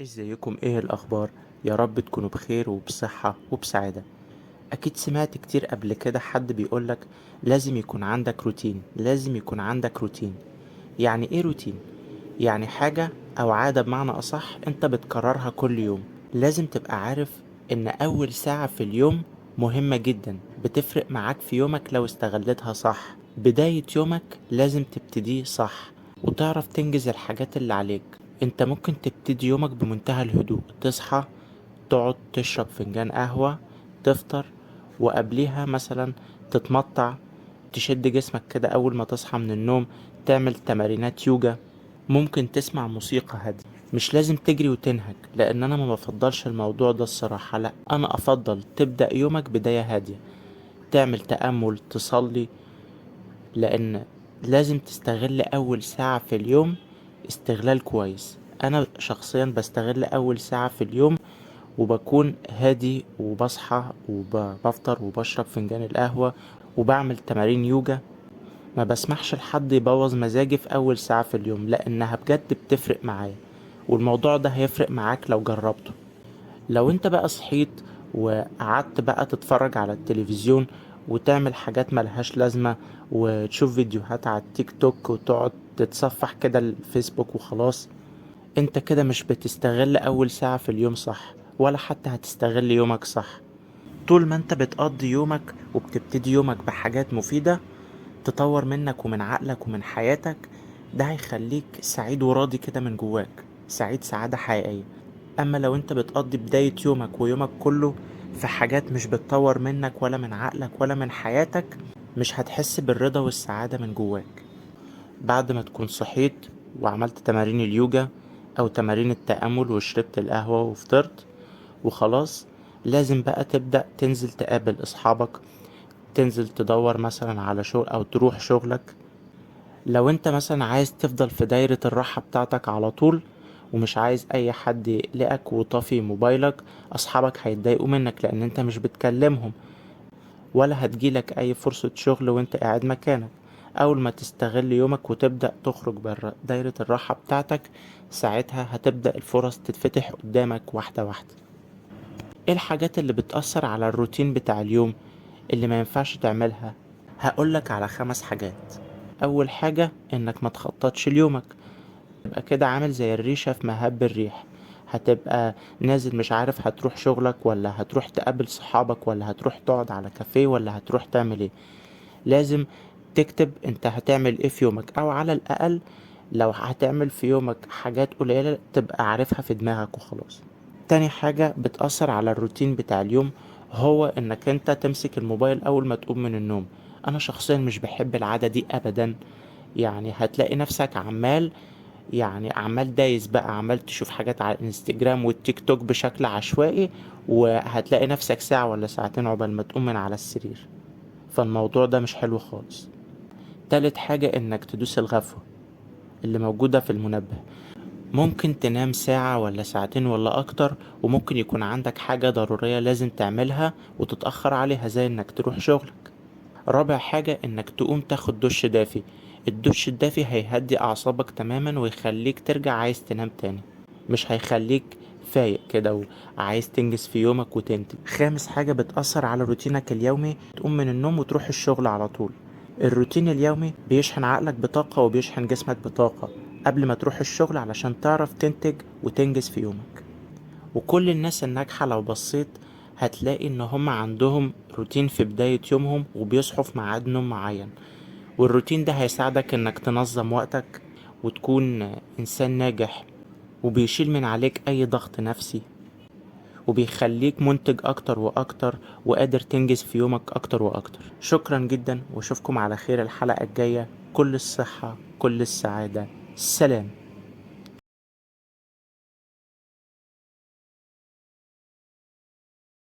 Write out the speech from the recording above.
ازيكم؟ ايه الاخبار؟ يا رب تكونوا بخير وبصحة وبسعادة. اكيد سمعت كتير قبل كده حد بيقولك لازم يكون عندك روتين، لازم يكون عندك روتين. يعني ايه روتين؟ يعني حاجة او عادة بمعنى اصح انت بتكررها كل يوم. لازم تبقى عارف ان اول ساعة في اليوم مهمة جدا، بتفرق معاك في يومك لو استغلتها صح. بداية يومك لازم تبتديه صح وتعرف تنجز الحاجات اللي عليك. انت ممكن تبتدي يومك بمنتهى الهدوء، تصحى تقعد تشرب فنجان قهوة، تفطر، وقبليها مثلا تتمطع، تشد جسمك كده أول ما تصحى من النوم، تعمل تمارينات يوجا، ممكن تسمع موسيقى هادية. مش لازم تجري وتنهك، لأن أنا ما بفضلش الموضوع ده الصراحة. لا، أنا أفضل تبدأ يومك بداية هادية، تعمل تأمل، تصلي، لأن لازم تستغل أول ساعة في اليوم استغلال كويس. أنا شخصيا بستغل أول ساعة في اليوم وبكون هادي، وبصحى وبفطر وبشرب فنجان القهوة وبعمل تمارين يوجا. ما بسمحش لحد يبوظ مزاجي في أول ساعة في اليوم، لأنها بجد بتفرق معايا، والموضوع ده هيفرق معاك لو جربته. لو انت بقى صحيت وقعدت بقى تتفرج على التلفزيون وتعمل حاجات ملهاش لازمة وتشوف فيديوهات على التيك توك وتقعد تتصفح كده الفيسبوك وخلاص، انت كده مش بتستغل أول ساعة في اليوم صح، ولا حتى هتستغل يومك صح. طول ما انت بتقضي يومك وبتبتدي يومك بحاجات مفيدة تطور منك ومن عقلك ومن حياتك، ده هيخليك سعيد وراضي كده من جواك، سعيد سعادة حقيقية. أما لو انت بتقضي بداية يومك ويومك كله في حاجات مش بتطور منك ولا من عقلك ولا من حياتك، مش هتحس بالرضا والسعادة من جواك. بعد ما تكون صحيت وعملت تمارين اليوجا أو تمارين التأمل وشربت القهوة وفطرت وخلاص، لازم بقى تبدأ تنزل تقابل أصحابك، تنزل تدور مثلا على شغل أو تروح شغلك. لو انت مثلا عايز تفضل في دايرة الراحة بتاعتك على طول ومش عايز اي حد يقلقك وطافي موبايلك، اصحابك هيتضايقوا منك لان انت مش بتكلمهم، ولا هتجيلك اي فرصة شغل وانت قاعد مكانك. اول ما تستغل يومك وتبدأ تخرج بره دايرة الراحة بتاعتك، ساعتها هتبدأ الفرص تتفتح قدامك واحدة واحدة. ايه الحاجات اللي بتأثر على الروتين بتاع اليوم اللي ما ينفعش تعملها؟ هقولك على 5 حاجات. اول حاجة انك ما تخططش ليومك، تبقى كده عامل زي الريشة في مهب الريح، هتبقى نازل مش عارف هتروح شغلك ولا هتروح تقابل صحابك ولا هتروح تقعد على كافيه ولا هتروح تعمل ايه. لازم تكتب انت هتعمل ايه في يومك، او على الاقل لو هتعمل في يومك حاجات قليلة تبقى عارفها في دماغك وخلاص. تاني حاجة بتأثر على الروتين بتاع اليوم هو انك انت تمسك الموبايل اول ما تقوم من النوم. انا شخصيا مش بحب العادة دي ابدا، هتلاقي نفسك عمال دايس بقى، عمال تشوف حاجات على الانستجرام والتيك توك بشكل عشوائي، وهتلاقي نفسك ساعة ولا ساعتين عقبال ما تقوم من على السرير. فالموضوع ده مش حلو خالص. تالت حاجة انك تدوس الغفوة اللي موجودة في المنبه. ممكن تنام ساعة ولا ساعتين ولا أكتر، وممكن يكون عندك حاجة ضرورية لازم تعملها وتتأخر عليها زي انك تروح شغلك. رابع حاجة انك تقوم تاخد دش دافي. الدش الدافي هيهدي أعصابك تماما ويخليك ترجع عايز تنام تاني، مش هيخليك فايق كده وعايز تنجز في يومك وتنتج. خامس حاجة بتأثر على روتينك اليومي، تقوم من النوم وتروح الشغل على طول. الروتين اليومي بيشحن عقلك بطاقة وبيشحن جسمك بطاقة قبل ما تروح الشغل علشان تعرف تنتج وتنجز في يومك. وكل الناس الناجحة لو بصيت هتلاقي ان هم عندهم روتين في بداية يومهم وبيصحوا في ميعاد نوم معين، والروتين ده هيساعدك انك تنظم وقتك وتكون انسان ناجح، وبيشيل من عليك اي ضغط نفسي، وبيخليك منتج اكتر واكتر وقادر تنجز في يومك اكتر واكتر. شكرا جدا، واشوفكم على خير الحلقة الجاية. كل الصحة، كل السعادة، سلام.